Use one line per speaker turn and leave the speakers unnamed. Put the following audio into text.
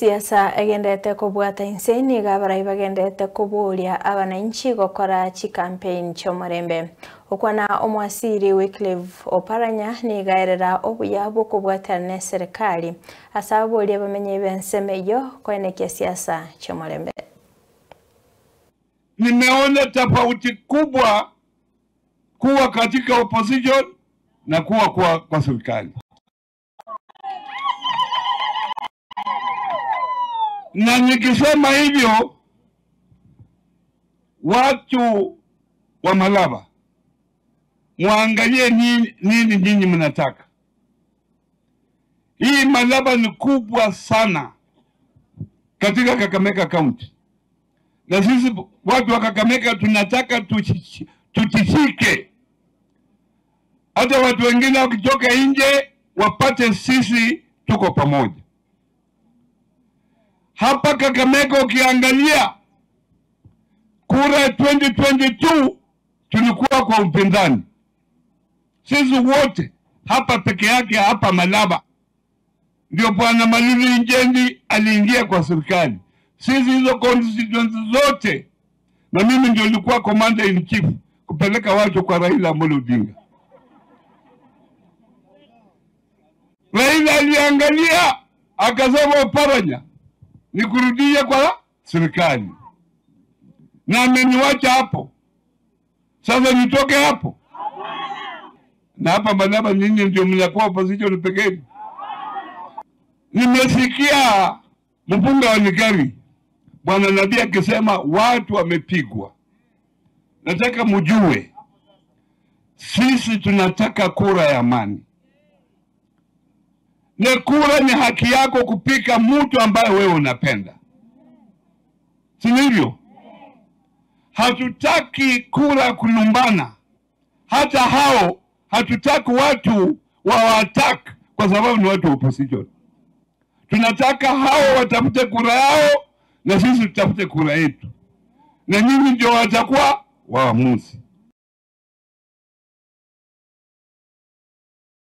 Siasa egendete kobwata inseni gabara ibagendete koboria abananchi gokora chi campaign chomorembe. Okwana omwasiri Wycliffe Oparanya nigaerera obuya bwokobwatana ne serikali asaboria bamenye bensemeyo kwenekia siasa chomorembe.
Nimeona tofauti kubwa kuwa katika opposition na kuwa kwa serikali. Na nikisema hivyo, watu wa Malaba muangalie nini nyinyi mnataka. Hii Malaba ni kubwa sana katika Kakamega County. Na sisi watu wa Kakamega tunataka tutishike. Hata watu wengine wakitoka nje wapate sisi tuko pamoja. Hapa Kakamega ukiangalia kura 2022 tulikuwa kwa upinzani. Sisi wote hapa peke yake hapa Malaba ndio Bwana Malulu Injendi aliingia kwa serikali. Sisi hizo constituency zote, na mimi ndio nilikuwa commander in chief kupeleka watu kwa Raila Amolo Odinga. Raila aliangalia akasema Oparanya nikurudie kwa serikali. Na ameniwacha hapo. Sasa nitoke hapo? Na hapa Malaba nyinyi ndio mnakuwa opposition pekee. Nimesikia mbunge wa Nikari Bwana Nabii akisema watu wamepigwa. Nataka mjue sisi tunataka kura ya amani. Na kura ni haki yako kupika mtu ambaye wewe unapenda. Si ndivyo? Hatutaki kura kulumbana. Hata hao hatutaki watu wa attack kwa sababu ni watu wa opposition. Tunataka hao watafute kura yao na sisi tutafute kura yetu. Na nyinyi ndio watakuwa waamuzi.